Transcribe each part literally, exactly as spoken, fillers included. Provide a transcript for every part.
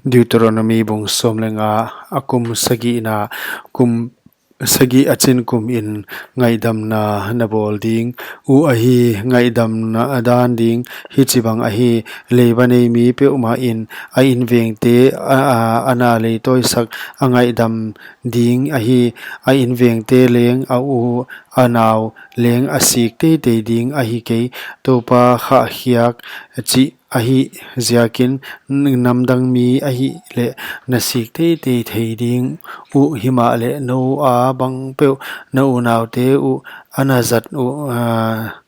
Deuteronomi bung sawm leh nga, a kum sagihna, kum sagih a chin kum in ngaihdamna na bawl ding uh ahi. Ngaihdamna dan ding hichibang ahi: Leiba nei mi peuhmah in a invengte, a, a, a na leitawisak a ngaihdam ding ahi. A invengte leng, a u a nau leng a sik teitei ding ahi kei. Toupa khahkhiak chih ahih ziakin, namdang mi ahihleh na sik teitei thei ding uh. Himahleh nou a bangpeuh na unaute uh a na zat uh, ah,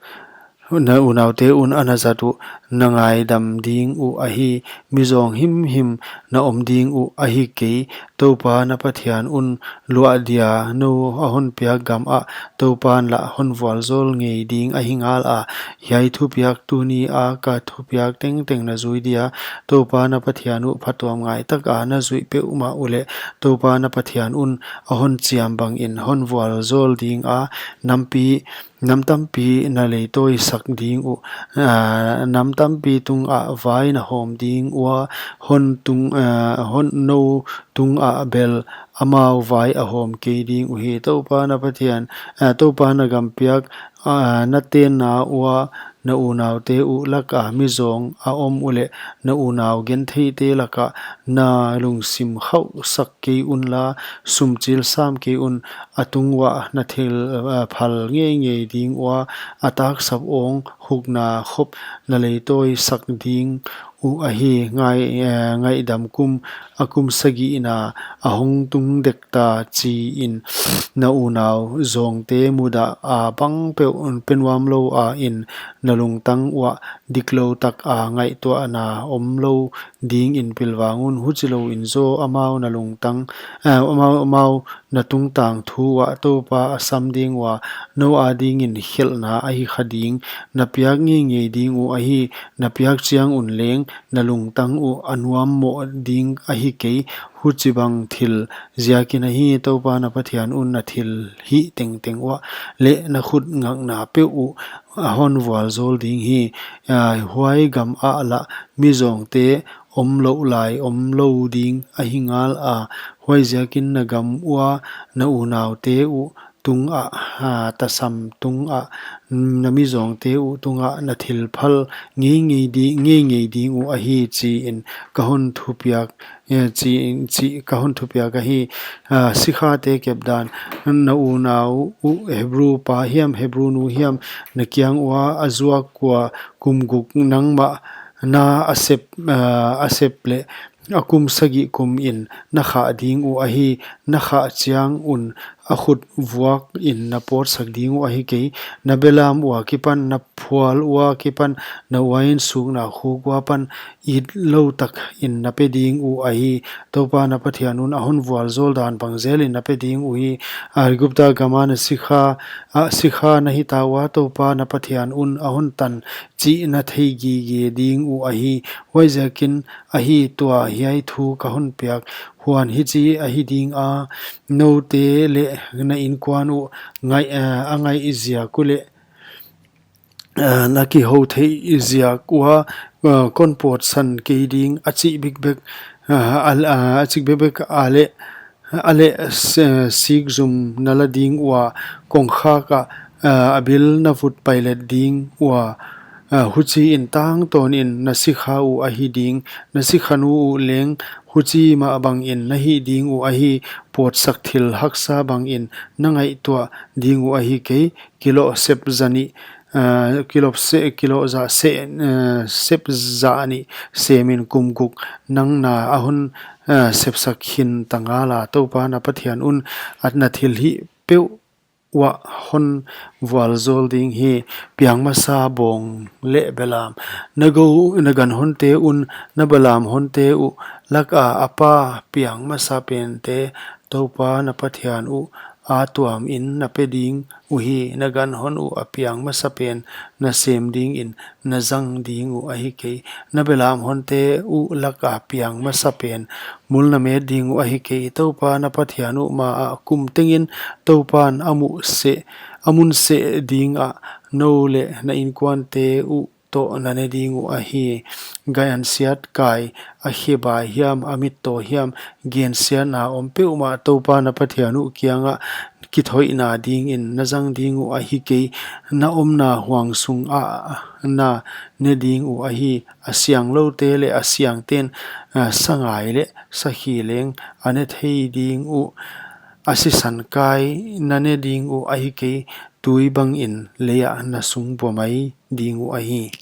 na unaute un a na zat uh na ngaidam ding uh ahi. Mizawng himhim na om ding uh ahi kei. Toupa na Pathian un luah dia nou a hon piak gam ah Toupan lah hon vualzawl ngei ding ahi ngal a. Hiai thupiak tuni a ka thupiak tengteng na zui dia, Toupa na Pathian uh phatuam ngai taka na zuih peuhmah uleh, Toupa na Pathian un a hon chiam bangin hon vualzawl ding a, nampi, nam tampi na leitawisak ding uh, ah, nam tampi tungah vai na hawm ding ua, hon tung, ah, hon nou tungah bel amau vai a hawm kei ding uhi. Toupa na Pathian, ah, Toupa na gam piak, ah, na tenna ua na unaute uh laka mizawng a om uleh, na unau gentheite lakah na lungsim khauhsak kei unla, sumchil sam kei un. A tung uah na thil, ah, phal ngeingei ding ua, a taksap awng hukna khop na leitawisak ding uh ahi. Ngai, eh, ngaihdam kum, a kum sagihna a hong tung dek ta chi in, na unau zawngte mudah a bangpeuh pe nuam lou a in, na lungtang uah diklou taka ngaihtuahna omlou dingin pilvang un. Huchilouin zaw amau na lungtang, eh, amau, amau na tungtang thu uah Toupa a sam ding ua, nou adingin khelhna ahi kha ding. Na piak ngeingei ding uh ahi. Na piak chiang un leng na lungtang uh a nuam mawh ding ahi kei. Huchibang thil ziakin ahi, Toupa na Pathian un na thilhih tengteng uah leh na khut ngakna peuh uh a hon vualzawl ding hi. Ah, huai gam ah lah mizawngte omlouh lai omlou ding ahi ngal a. Huaiziakin na gam ua na unaute uh tungah, ah, tasam tungah, na mizawngte uh tungah na thil phal ngeingei di-, ngeingei ding uh ahi chi in ka hon thupiak, eh, chi in, chi ka hon thupiak ahi. Ah, sikhate kepdan, na unau uh Hebru pa hiam, Hebru nu hiam, na kiang ua a zuak ua kum guk nangmah na a sep, ah, a sep leh, a kum sagih kum in na khah ding uh ahi. Na khah chiang un a khut vuak in na pawtsak ding uh ahi kei. Na belam ua kipan, na phual ua kipan, na uain sukna khuk ua pan itlou tak in na pe ding uh ahi. Toupa na Pathian un a hon vualzawl dan bang zel in na pe ding uhi. Aigupta gam a na sikha, ah, sikha na hita ua, Toupa na Pathian un a hon tan chih na thei gige ding uh ahi. Huaiziakin ahi, tua hiai thu ka hon piak huan hichi ahi ding a, noute leh na inkuan uh ngaih, eh, a ngaih ziak uleh, eh, na kihou theih ziak ua, eh, kon pawtsan kei ding a chih bikbek, eh, a, a chih bikbek a leh, a leh, se-, sikzum na la ding ua, kongkhak ah, ah, a bil na vut pailet ding ua, ah, huchiin tangtawn in na sikha uh ahi ding. Na sikha nu uh leng huchi mah bangin na hih ding uh ahi. Pawtsak thil haksa bangin na ngaihtuah ding uh ahi kei. Kiloh sep zanih, ah, kiloh se-, kiloh za se-, ah, sep zanih semin kum guk nang na a hon, ah, sepsak khin ta ngal a, Toupa na Pathian un a na thilhih peuh uah hon vualzawl ding hi. Piang masa bawng leh belam. Na gou, na gan honte un na belam honte uh laka a pa piang masa pente Toupa na Pathian uh a tuamin na pe ding uhi. Na gan hon uh a piang masa pen na sem dingin na zang ding uh ahi kei. Na belam honte uh laka piang masa pen mul na met ding uh ahi kei. Toupa na Pathian uh ma ah kum tengin Toupan a muh seh, a mun seh ding ah nou leh na inkuante uh toh na ne ding uh ahi. Gaiansiat kai, a khebai hiam, a mittaw hiam, gensiatna om peuhmah TOUPA na Pathian uh kiangah kithoihna dingin na zang ding uh ahi kei. Na omna huang sungah na ne ding uh ahi. A siangloute leh a siangten sangai leh sakhi leng a ne thei ding uh. A sisan kai na ne ding uh ahi kei. Tui bangin leiah na sung bua mai ding uh ahi.